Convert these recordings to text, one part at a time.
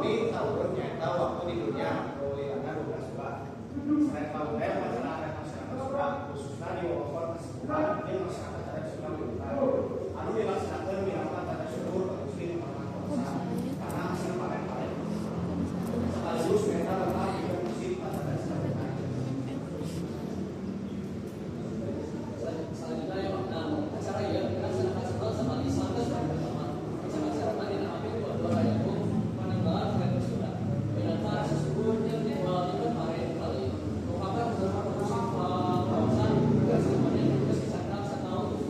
Upami tahun nyaeta waktu di dunia nu lilana 12 bulan. Sarepa budaya upacara adat masyarakat Sunda, khususna di wewengkon Kasepuhan jeung masyarakat adat Sunda Buyutan, anu dilaksanakeun minangka tanda syukur ka Gusti Nu Maha Kuasa kana hasil panen-panen, sekaligus menta berkah pikeun musim pasaran sabulan. Selanjutnya yang acara ieu dilaksanakan setahun sekali sanggeus panen pertama. Acara dina hampir dua rayagung pananggalan kalender Sunda. Minangka rasa syukur jeung ritual nyieun pare kali merupakan beberapa musim kawasan hasil panen geus dicatat satahun.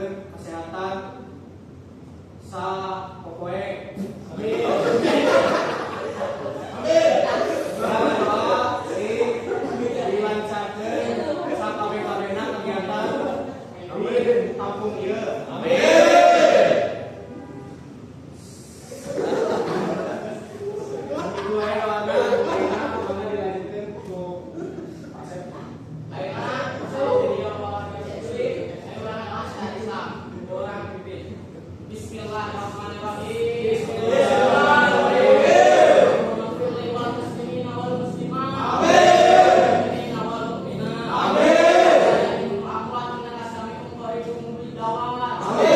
Dilancarkeun kesehatan sa popoe. Amin. Amin. Doa sing dilancarkeun sakabeh-kabehna kegiatan di kampung ieu. Amin. Dua doana, ayeuna mangga dilanjutkeun ku Pak Asep. Ayeuna jadi warga muslim, ayo urang doa secara Islam. Urang pimpin. Bismillahirrahmanirrahim. Bismillahirrahmanirrahim. Wal muslimina wal muslimat. Amin. Wal mu'minat. Amin. Wa amwat innaka sami'un qaribun mujibud da'wat. Amin.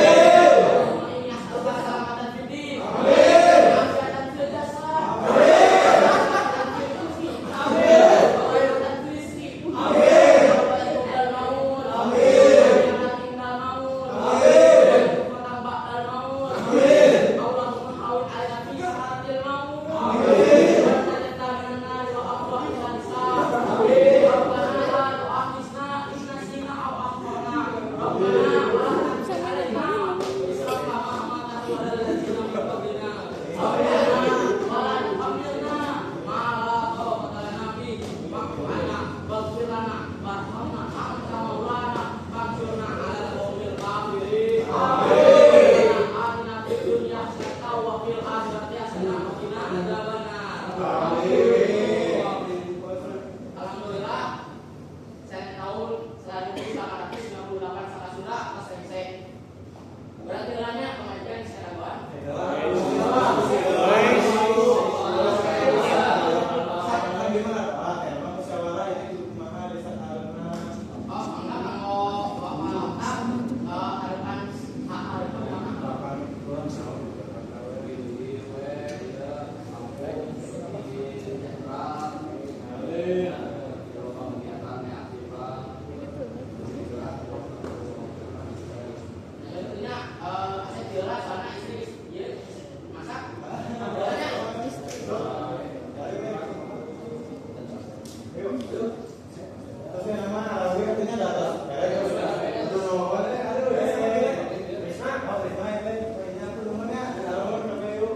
Allahumma inni as'aluka salamatan fid din. Amin. Afiatan fil jasad. Amin. Rahmatan fil rizqi. Amin. Wa barakatan fil rizqi. Amin. Wa barakatan maut. Amin. Wa indal maut. Amin. Wa ba'dal maut. Amin. Allahumma hawwin alaina fi sakaratil maut. Amin. Wa najina minan nar wa afwahil hisab. Amin. Rabbana la tu'akhizna in nasina aw akhtana. Rabbana wa la tahmil alaina isran kama hamaltahu 'alal ladzina min qablina. Rabbana wa la tuhammilna ma la taqata lana bihi wa'fu 'anna waghfir lana warhamna anta maulana fansurna 'alal qaumil kafirin. Amin. Atina fid dunya hasanah wa fil akhirati hasanah wa qina adzabannar. Amin. Alhamdulillah saya tahun 1998 Saka Sunda selesai. Berarti nanya pengajian secara buat. Kan gimana Pak? Emang musyawarah ini kudu kumaha desa karena Oh, enggak kanggo Bapak Okta harapan hak harapan kumaha? harapan kurang sama. Nah, tentunya saya jelas soalnya istri dia masak. Bolehnya. Terus yang nama Alawi katanya datang. Risma, oh Risma itu kayaknya aku temennya. Halo, KPU.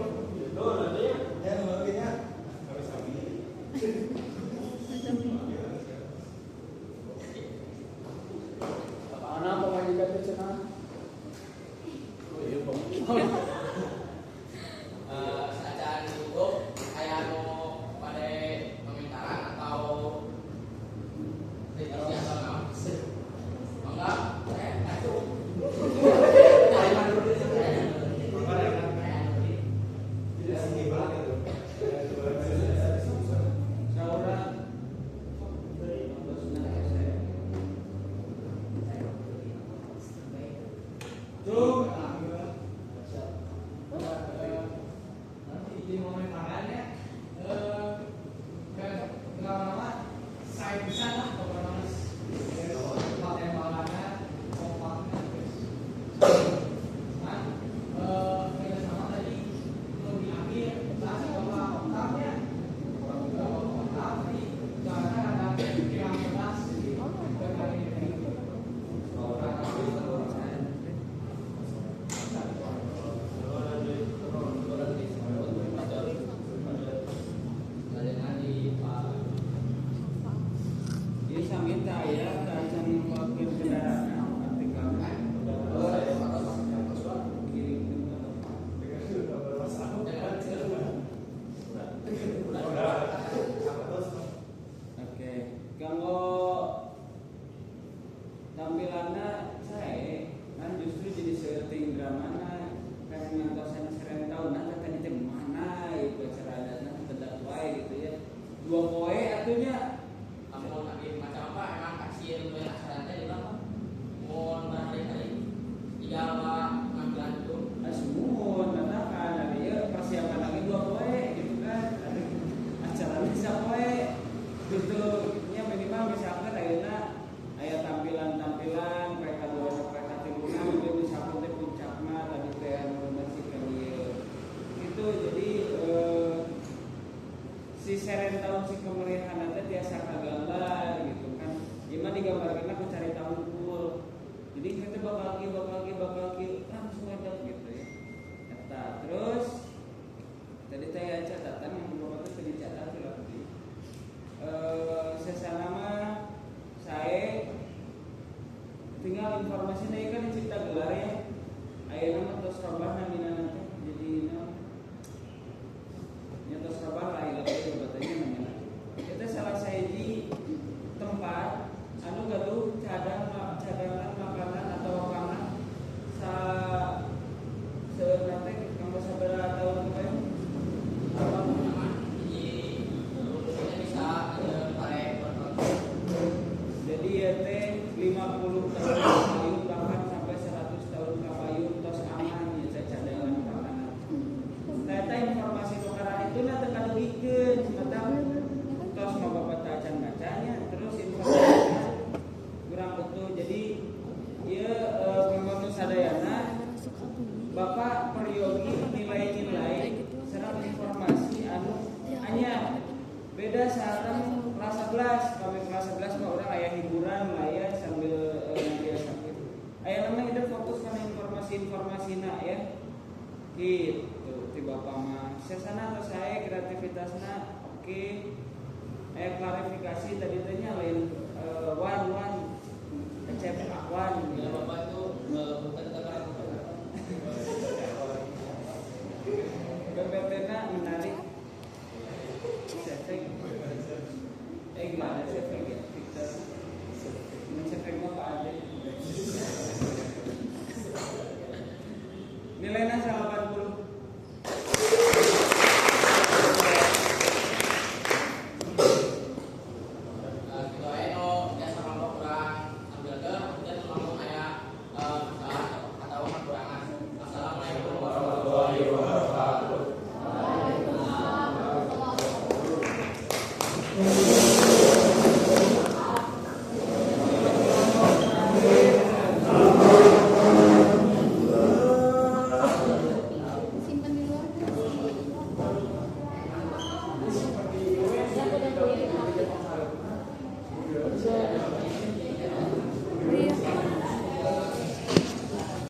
Ya, ngertinya. Kami-kami. Anak pamajikan teh cenah. Saja ditutup kayak nu pada komentaran atau kritisi atau naon? Enggak, itu. Tidak sini banget itu. Tuh. Nanti di komentarannya lama-lama saya bisa lah pokoknya tembakannya kompaknya terus. Nah, kerjasama tadi lebih akhir saat bapak oktavnya bapak oktav tadi jangan ada kurang jelas jadi berkali ini. Jadi samita ya, acan wakil kendaraan artikel. Oke, kanggo tampilannya saya kan justru jadi seuting dramana kan ngantosan seren tahunan tadi teh mana gitu acara adatna tetep wae gitu ya. Dua poe atunya Ampun, abi macam apa emang kasih lu acara teh di apa? Mun berhari-hari tiga pengambilan itu. Sumuhun katakan ari ieu persiapan lagi dua poe gitu kan. Acaranya sapoe gitu nya minimal misalkan ayeuna aya tampilan-tampilan PK2 PK3 mungkin misalkan teh puncakna tadi teh anu masih ka dieu. Gitu jadi si seren tahun si Tinggal informasi teh kan dicipta gelar ya. Ayeuna mah tos robah namina teh jadi naon? Nya tos robah lah ieu teh katanya namina. Eta salah sahiji tempat anu gaduh cadangan makanan atau pangan sa seueurna teh kanggo sabaraha tahun kemarin? Apa Bisa ada. Jadi ya teh 50 tahun kapayun, bahkan sampai 100 tahun kapayun tos aman ya saya cadangan makanan. Ternyata informasi tukaran itu na teu kadugikeun, mata tos mah bapak teh acan bacanya, terus informasinya kurang utuh. Jadi ieu kanggo sadayana Bapak peryogi nilai-nilai sareng informasi anu anyar. Beda saat kelas 11, kami kelas 11 mah urang aya hiburan lah ya sambil biasa gitu. Aya namanya kita fokus karena informasi-informasi na ya. Gitu, ti Bapak mah. Sesana atau saya kreativitasna oke. Aya klarifikasi tadi teh nya lain wan wan Cep Akwan Ya, Bapak itu bukan tentang PPT na menarik. Sefek. Gimana sefek ya?